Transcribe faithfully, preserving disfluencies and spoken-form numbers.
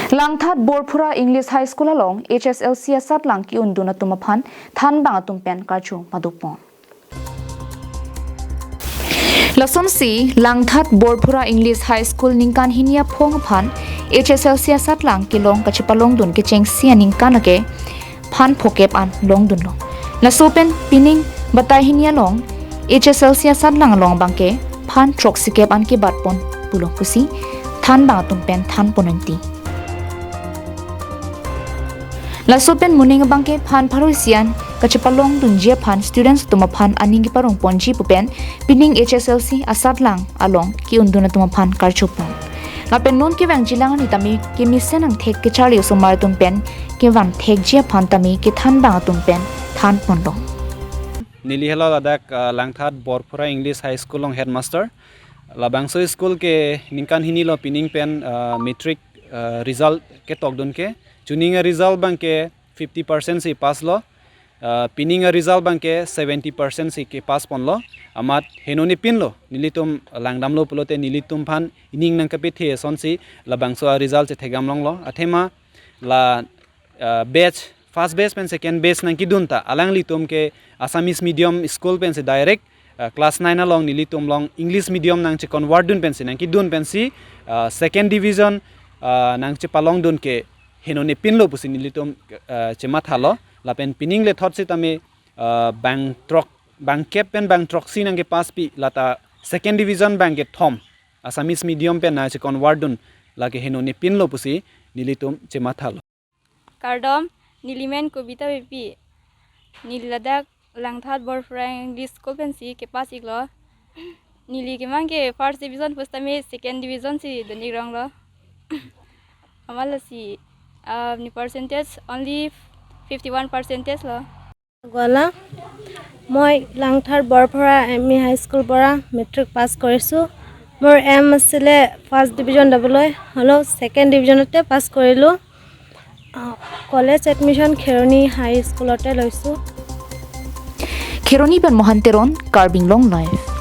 Langthat Borphura English High School along H S L C asatlang ke-undun atum aphan thanbang atum pen karcho padopon. Lasonsi Langthat Borphura English High School ningkan hini aphong aphan H S L C asatlang kelong kachepalongdun kechengsi aningkan ake phan phokep an longdunlo. Laso pen pining batai hini along H S L C asatlang along abangke phan throksikep an kebatpon pulo pusi thanbang atum pen thanpon anti. Laso pen moning abangke phan pharo isi an kachepalongdunji aphan students atum aphan aning keparongponji pu pen pining H S L C asatlang along ke-undun atum aphan karchopon. Lapen non kevangjilang arni tame kemesen angthek kecharli osomar atum pen kevan thekji aphan tame kethanbang atum pen thanponlo. Neli helo ladak, uh, Langthat Borphura English High School along headmaster. Labangso school ke ningkan hini lo pining pen, uh, matric, uh, result ketokdun ke. Chuning a-result abangke fifty percent si pass lo. Uh, pining a-result abangke seventy percent si kepass ponlo. Amat henone pinlo. Nelitum langdamlo pulote nelitum aphan ining nangkapethe asonsi labangso a-result chethekdam longlo. Athema la, uh, batch, first batch pen second batch nangkedun ta alanglitum ke Assamese medium school pensi direct, uh, class nine along nelitum along English medium nangcheconvert dun pensi nangkedun pensi, uh, second division, uh, nangchepalongdun ke henone pinlo pusi nelitum, uh, chemathalo. Lapen pining lethot sitame, uh, bang throk, bang kep pen bang throksi nangkepass pi lata second division bang kethom Assamese medium pen nangcheconvert dun lake henone pinlo pusi nelitum chemathalo. Kardom, neli men Kobita Beypi. Neli ladak Langthat Borphura English School pensi kepass iklo. Neli kemang ke first division pusitame second division si dun ik ronglo. Amat lasi, ah, neli percentage only fifty one percentage lo. Gwala, মই লাংথাৰ বৰফৰা M E high স্কুলৰ পৰা matric pass কৰিছোঁ। মোৰ এম আছিলে first division ল'বলৈ, হ'লেও ছেকেণ্ড ডিভিজনতে পাছ কৰিলোঁ। আহ, কলেজ এডমিশ্যন খেৰণি হাই স্কুলতে লৈছোঁ। Kheroni pen Mohan Teron, Karbi Anglong Live.